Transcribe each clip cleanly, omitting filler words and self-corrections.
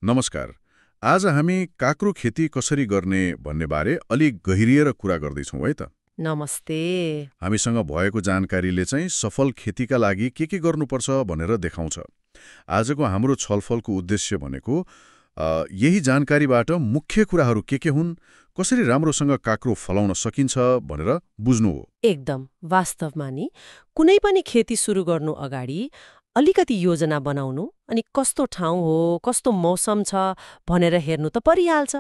नमस्कार। आज हामी काँक्रो खेती कसरी गर्ने भन्ने बारे अलिक गहिरिएर कुरा गर्दैछौँ है त। नमस्ते। हामीसँग भएको जानकारीले चाहिँ सफल खेतीका लागि के गर्नुपर्छ भनेर देखाउँछ। आजको हाम्रो छलफलको उद्देश्य भनेको यही जानकारीबाट मुख्य कुराहरू के हुन्, कसरी राम्रोसँग काँक्रो फलाउन सकिन्छ भनेर बुझ्नु हो। एकदम वास्तवमा नि कुनै पनि खेती सुरु गर्नु अगाडि अलिकति योजना बनाउनु अनि कस्तो ठाउँ हो, कस्तो मौसम छ भनेर हेर्नु त परिहाल्छ।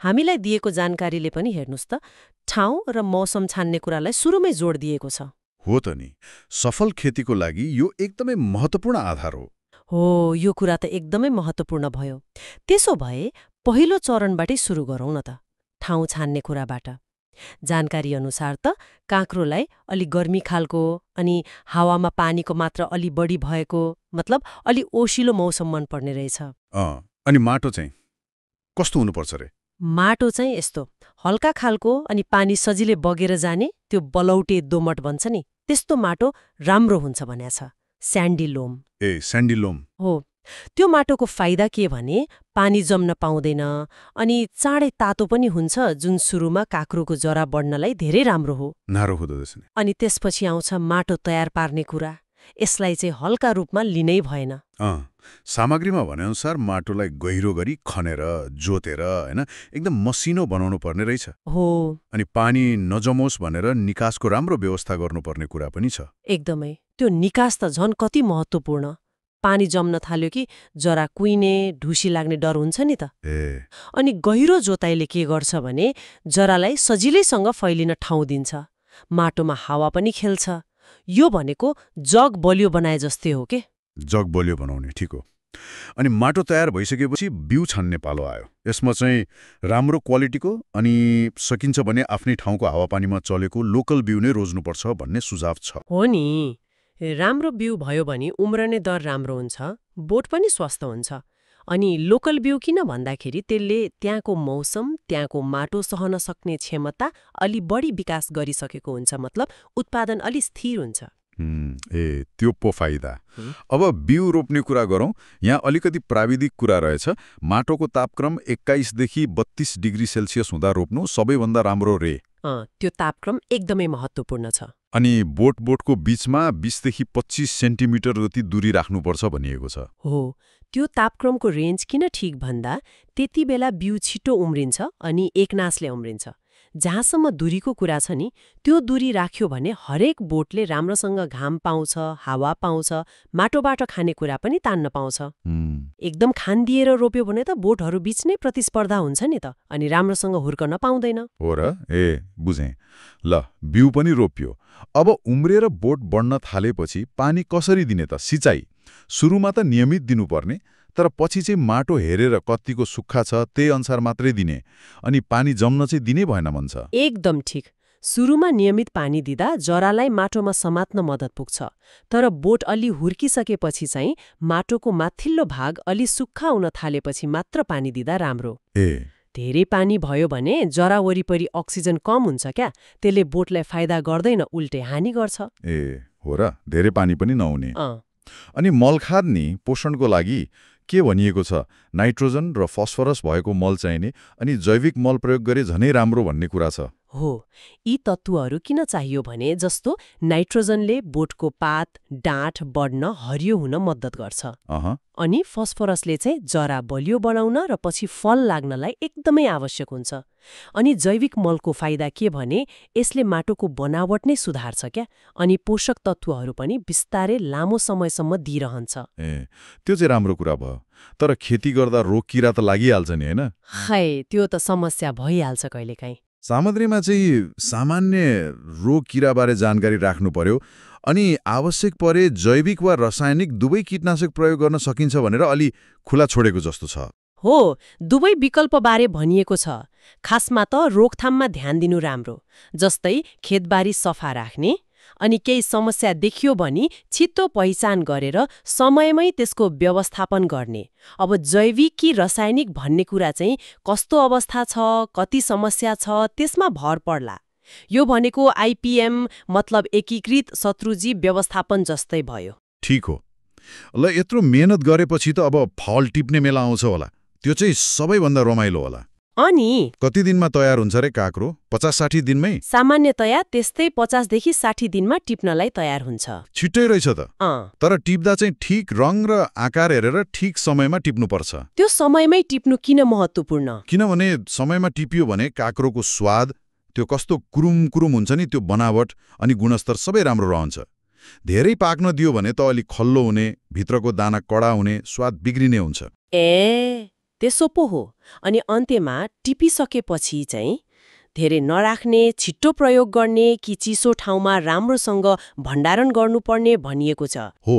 हामीलाई दिएको जानकारीले पनि हेर्नुस् त, ठाउँ र मौसम छान्ने कुरालाई सुरुमै जोड दिएको छ। हो त नि, सफल खेतीको लागि यो एकदमै महत्त्वपूर्ण आधार हो। हो, यो कुरा त एकदमै महत्त्वपूर्ण भयो। त्यसो भए पहिलो चरणबाटै सुरु गरौँ न त, ठाउँ छान्ने कुराबाट। जानकारी अनुसार त काँक्रोलाई अलि गर्मी खालको अनि हावामा पानीको मात्रा अलि बढी भएको, मतलब अलि ओसिलो मौसम मन पर्ने रहेछ। अनि माटो चाहिँ कस्तो हुनुपर्छ रे? माटो चाहिँ यस्तो हल्का खालको अनि पानी सजिलै बगेर जाने, त्यो बलौटे दोमट भन्छ नि, त्यस्तो माटो राम्रो हुन्छ भनेको छ। स्यान्डी लोम। स्यान्डी लोम हो, त्यो माटोको फाइदा के भने पानी जम्न पाउँदैन अनि चाँडै तातो पनि हुन्छ, जुन सुरुमा काँक्रोको जरा बढ्नलाई धेरै राम्रो हो। अनि त्यसपछि आउँछ माटो तयार पार्ने कुरा। यसलाई चाहिँ हल्का रूपमा लिनै भएन। सामग्रीमा भनेअनुसार माटोलाई गहिरो गरी खनेर जोतेर हैन एकदम मसिनो बनाउनु पर्ने रहेछ। हो, अनि पानी नजमोस् भनेर निकासको राम्रो व्यवस्था गर्नुपर्ने कुरा पनि छ। एकदमै। त्यो निकास त झन् कति महत्त्वपूर्ण। पानी जम्न थाल्यो कि जरा कुइने, ढुसी लाग्ने डर हुन्छ नि त। अनि गहिरो जोताइले के गर्छ भने जरालाई सजिलैसँग फैलिन ठाउँ दिन्छ, माटोमा हावा पनि खेल्छ। यो भनेको जग बलियो बनाए जस्तै हो के। जग बलियो बनाउने, ठिक हो। अनि माटो तयार भइसकेपछि बिउ छान्ने पालो आयो। यसमा चाहिँ राम्रो क्वालिटीको अनि सकिन्छ भने आफ्नै ठाउँको हावापानीमा चलेको लोकल बिउ नै रोज्नुपर्छ भन्ने सुझाव छ। हो नि, राम्रो बिउ भयो भने उम्रने दर राम्रो हुन्छ, बोट पनि स्वस्थ हुन्छ। अनि लोकल बिउ किन भन्दाखेरि त्यसले त्यहाँको मौसम, त्यहाँको माटो सहन सक्ने क्षमता अलि बढी विकास गरिसकेको हुन्छ, मतलब उत्पादन अलि स्थिर हुन्छ। त्यो पो फाइदा। अब बिउ रोप्ने कुरा गरौँ। यहाँ अलिकति प्राविधिक कुरा रहेछ। माटोको तापक्रम 21 देखि 32 डिग्री सेल्सियस हुँदा रोप्नु सबैभन्दा राम्रो रे। त्यो तापक्रम एकदमै महत्त्वपूर्ण छ। अनि बोटको बीचमा 20 देखि 25 सेन्टिमिटर जति दूरी राख्नुपर्छ भनिएको छ। हो, त्यो तापक्रमको रेन्ज किन ठिक भन्दा त्यति बेला बिउ छिटो उम्रिन्छ अनि एकनासले उम्रिन्छ। जहाँसम्म दूरीको कुरा छ नि, त्यो दूरी राख्यो भने हरेक बोटले राम्रोसँग घाम पाउँछ, हावा पाउँछ, माटोबाट खाने कुरा पनि तान्न पाउँछ। एकदम खान दिएर रोप्यो भने त बोटहरू बीच नै प्रतिस्पर्धा हुन्छ नि त, अनि राम्रोसँग हुर्कन पाउँदैन। हो र? बुझेँ। ल, बिउ पनि रोप्यो। अब उम्रेर बोट बढ्न थालेपछि पानी कसरी दिने त? सिँचाइ सुरुमा त नियमित दिनुपर्ने, तर पछि चाहिँ माटो हेरेर कतिको सुक्खा छ त्यही अनुसार मात्रै दिने, अनि पानी जम्न चाहिँ दिनै भएन भन्छ। एकदम ठिक। सुरुमा नियमित पानी दिँदा जरालाई माटोमा समात्न मद्दत पुग्छ, तर बोट अलि हुर्किसकेपछि चाहिँ माटोको माथिल्लो भाग अलि सुक्खा हुन थालेपछि मात्र पानी दिँदा राम्रो। धेरै पानी भयो भने जरा वरिपरि अक्सिजन कम हुन्छ क्या, त्यसले बोटलाई फाइदा गर्दैन, उल्टे हानि गर्छ। हो र? धेरै पानी पनि नहुने। अनि मलखाद नि पोषणको लागि के भनिएको छ? नाइट्रोजन र फस्फरस भएको मल चाहिने, अनि जैविक मल प्रयोग गरे झनै राम्रो भन्ने कुरा छ। हो, यी तत्त्वहरू किन चाहियो भने जस्तो नाइट्रोजनले बोटको पात, डाँठ बढ्न, हरियो हुन मद्दत गर्छ। अनि फस्फरसले चाहिँ जरा बलियो बनाउन र पछि फल लाग्नलाई एकदमै आवश्यक हुन्छ। अनि जैविक मलको फाइदा के भने यसले माटोको बनावट नै सुधार्छ क्या, अनि पोषक तत्त्वहरू पनि बिस्तारै लामो समयसम्म दिइरहन्छ। त्यो चाहिँ राम्रो कुरा भयो। तर खेती गर्दा रोग किरा त लागिहाल्छ नि, हैन? त्यो त समस्या भइहाल्छ कहिलेकाहीँ। सामग्रीमा चाहिँ सामान्य रोग किराबारे जानकारी राख्नु पर्यो, अनि आवश्यक परे जैविक वा रासायनिक दुवै कीटनाशक प्रयोग गर्न सकिन्छ भनेर अलि खुला छोडेको जस्तो छ। हो, दुवै विकल्पबारे भनिएको छ। खासमा त रोकथाममा ध्यान दिनु राम्रो, जस्तै खेतबारी सफा राख्ने, अनि केही समस्या देखियो भने छिट्टो पहिचान गरेर समयमै त्यसको व्यवस्थापन गर्ने। अब जैविक कि रासायनिक भन्ने कुरा चाहिँ कस्तो अवस्था छ, कति समस्या छ, त्यसमा भर पर्ला। यो भनेको आइपिएम मतलब एकीकृत शत्रुजीव व्यवस्थापन जस्तै भयो। ठीक हो। ल, यत्रो मेहनत गरेपछि त अब फल टिप्ने मेला आउँछ होला, त्यो चाहिँ सबैभन्दा रमाइलो होला। अनि कति दिनमा तयार हुन्छ रे काँक्रो? 50-60 दिनमै? सामान्यतया त्यस्तै 50 देखि 60 दिनमा टिप्नलाई तयार हुन्छ। छिट्टै रहेछ त। अँ, तर टिप्दा चाहिँ ठिक रङ र आकार हेरेर ठिक समयमा टिप्नुपर्छ। त्यो समयमै टिप्नु किन महत्त्वपूर्ण? किनभने समयमा टिपियो भने काँक्रोको स्वाद, त्यो कस्तो कुरुम कुरुम हुन्छ नि, त्यो बनावट अनि गुणस्तर सबै राम्रो रहन्छ। धेरै पाक्न दियो भने त अलि खल्लो हुने, भित्रको दाना कडा हुने, स्वाद बिग्रिने हुन्छ। ए, त्यसो पो हो। अनि अन्त्यमा टिपिसकेपछि चाहिँ धेरै नराख्ने, छिट्टो प्रयोग गर्ने कि चिसो ठाउँमा राम्रोसँग भण्डारण गर्नुपर्ने भनिएको छ। हो,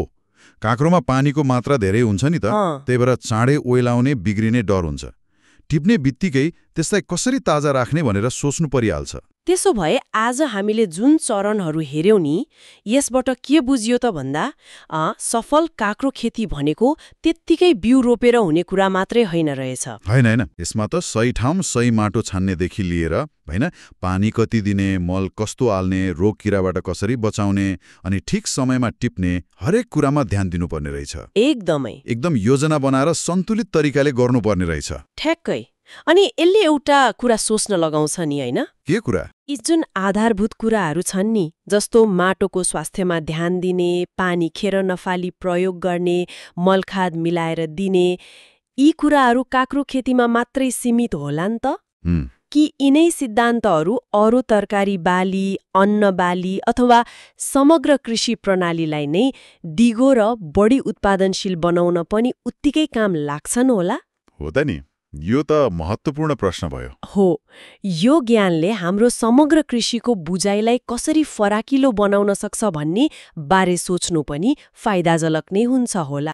काँक्रोमा पानीको मात्रा धेरै हुन्छ नि त, त्यही भएर चाँडै ओइलाउने, बिग्रिने डर हुन्छ। टिप्ने बित्तिकै त्यसलाई कसरी ताजा राख्ने भनेर सोच्नु परिहाल्छ। त्यसो भए आज हामीले जुन चरणहरू हेर्यौं नि, यसबाट के बुझियो त भन्दा सफल काँक्रो खेती भनेको त्यत्तिकै बिउ रोपेर हुने कुरा मात्रै होइन रहेछ। होइन, यसमा त सही ठाउँ सही माटो छान्नेदेखि लिएर होइन, पानी कति दिने, मल कस्तो हाल्ने, रोग किराबाट कसरी बचाउने अनि ठिक समयमा टिप्ने, हरेक कुरामा ध्यान दिनुपर्ने रहेछ। एकदम योजना बनाएर सन्तुलित तरिकाले गर्नुपर्ने रहेछ। ठ्याक्कै। अनि यसले एउटा कुरा सोच्न लगाउँछ नि, होइन? के कुरा? यी जुन आधारभूत कुराहरू छन् नि, जस्तो माटोको स्वास्थ्यमा ध्यान दिने, पानी खेर नफाली प्रयोग गर्ने, मलखाद मिलाएर दिने, यी कुराहरू काँक्रो खेतीमा मात्रै सीमित होला नि त? कि यिनै सिद्धान्तहरू अरू तरकारी बाली, अन्न बाली अथवा समग्र कृषि प्रणालीलाई नै दिगो र बढी उत्पादनशील बनाउन पनि उत्तिकै काम लाग्छन् होला? हो त नि, यो त महत्त्वपूर्ण प्रश्न भयो। हो, यो ज्ञानले हाम्रो समग्र कृषिको बुझाइलाई कसरी फराकिलो बनाउन सक्छ भन्ने बारे सोच्नु पनि फाइदाजनक नै हुन्छ होला।